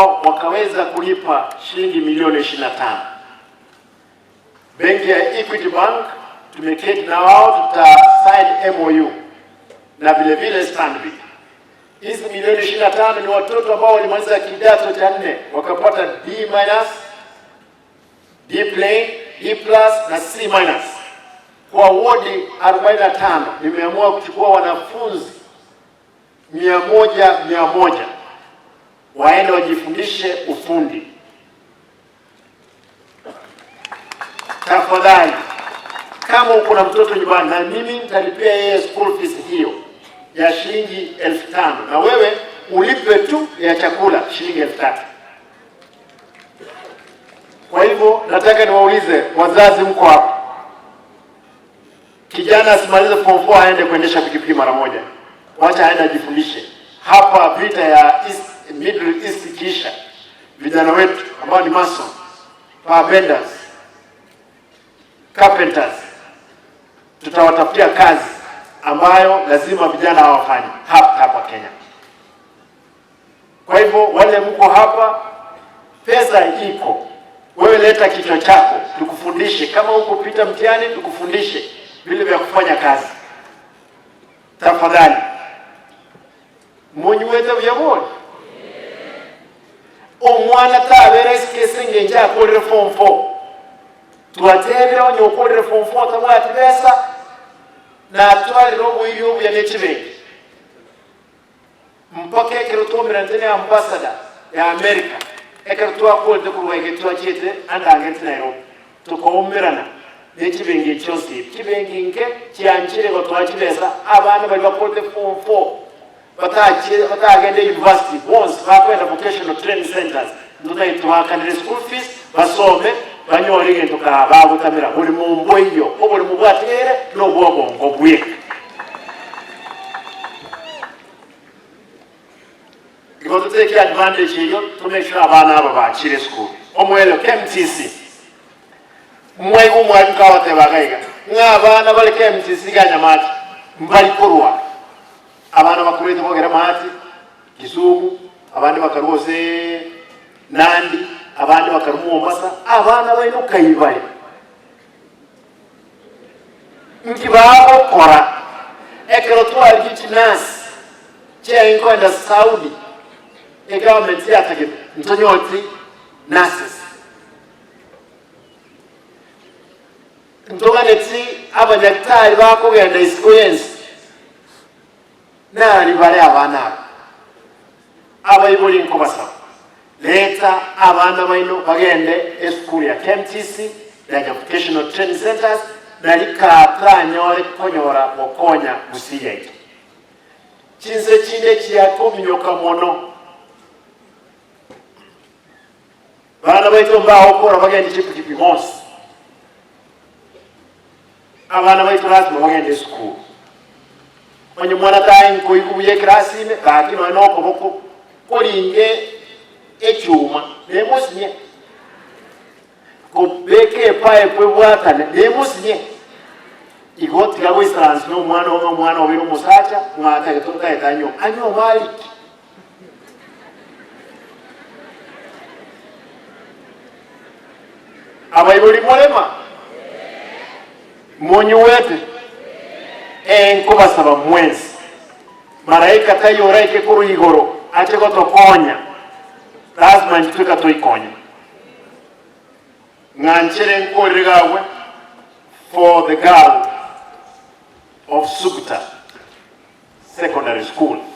ambao wakaweza kulipa shilingi milioni 25. Benki ya Equity Bank tumeketi na wao, tuta sign MOU na vile vile Stanbic. Hizi milioni 25 ni watoto ambao walimaliza kidato cha nne wakapata D minus, D plain, D plus na C minus. Kwa wodi 45 nimeamua kuchukua wanafunzi 100 100 waende wajifundishe ufundi. Tafadhali, kama uko na mtoto nyumbani, na mimi nitalipia yeye school fees hiyo ya shilingi 5,000 na wewe ulipe tu ya chakula shilingi 3,000. Kwa hivyo nataka niwaulize wazazi, mko hapa, kijana asimalize form 4 aende kuendesha pikipiki mara moja, wacha aende ajifundishe. Hapa vita ya East, Middle East ikiisha, vijana wetu ambao ni mason, power benders, carpenters, tutawatafutia kazi ambayo lazima vijana hawafanye hapa hapa Kenya. Kwa hivyo wale mko hapa, pesa iko, wewe leta kichwa chako tukufundishe. Kama huko pita mtihani, tukufundishe vile vya kufanya kazi. Tafadhali munywete buya omwana tabera esikese ngenje akorere form 4 twatebire onye okorere form 4 tabwati besa natwarire oboiri obuya ne chibenki mpaka ekero twomerante ne ambassador ya America ekero twakorete korwa iga twachiete andangeti Nairobi tukaumerana ne chibenki echio chionsi ebi chibenki nke chianchire gotoa chibesa abana baria bakorete form 4 batachie batagenda university bonsi bakoenda vocational training centers ntotagete tobakanere school fees basome banyore egento kaa bagotamera borimo mboiyo oborimo bwatigere na obwa obongo bweka. Igo totake advantage eyio to make sure abana aba bachire esukuru. Omoerio KMTC, mwaigwa omwalimu kabateba iga iga, ng'a abana bare KMTC iga Nyamache mbari korwa, abana bakorete bogere Maati, Kisumu, abande bakarwa gose Nandi, abande bakarwa Mombasa, abana baino kai bare? Nki bagokora ekero twarigia chinasi chiaye nkoenda Saudi egovernment yatagete ntonyoti nurses ntoganeti abanyagitari bakogenda isiko yensi nari bare abana aba abaibori nkobasaba leta abana baino bagende esukuru ya KMTC like vocational training centers nari katranyore konyora gokonya gusii yaito chinse chinde chiakominyoka mono bana baito mbagokora bagende chipikipi bonsi abana baito lazima bagende esukuru onye mwana tae nkoigwa buya ekerasi ime gaki nonya na okoboko koringe echuma nemosinye kobeka epipe ebwatane nemosinye igo tiga goisaransa na omwana oo omwana obeire omosacha ng'atagete otagete anywe anywe omariki. Abaibori morema? Monyuete? Ee, nkobasaba mwensi, malaika taiyo oraike korwa igoro ache gotokonya, lazima intwe katoikonye. Ng'anchere nkorere gagwe for the girl of Suguta Secondary School.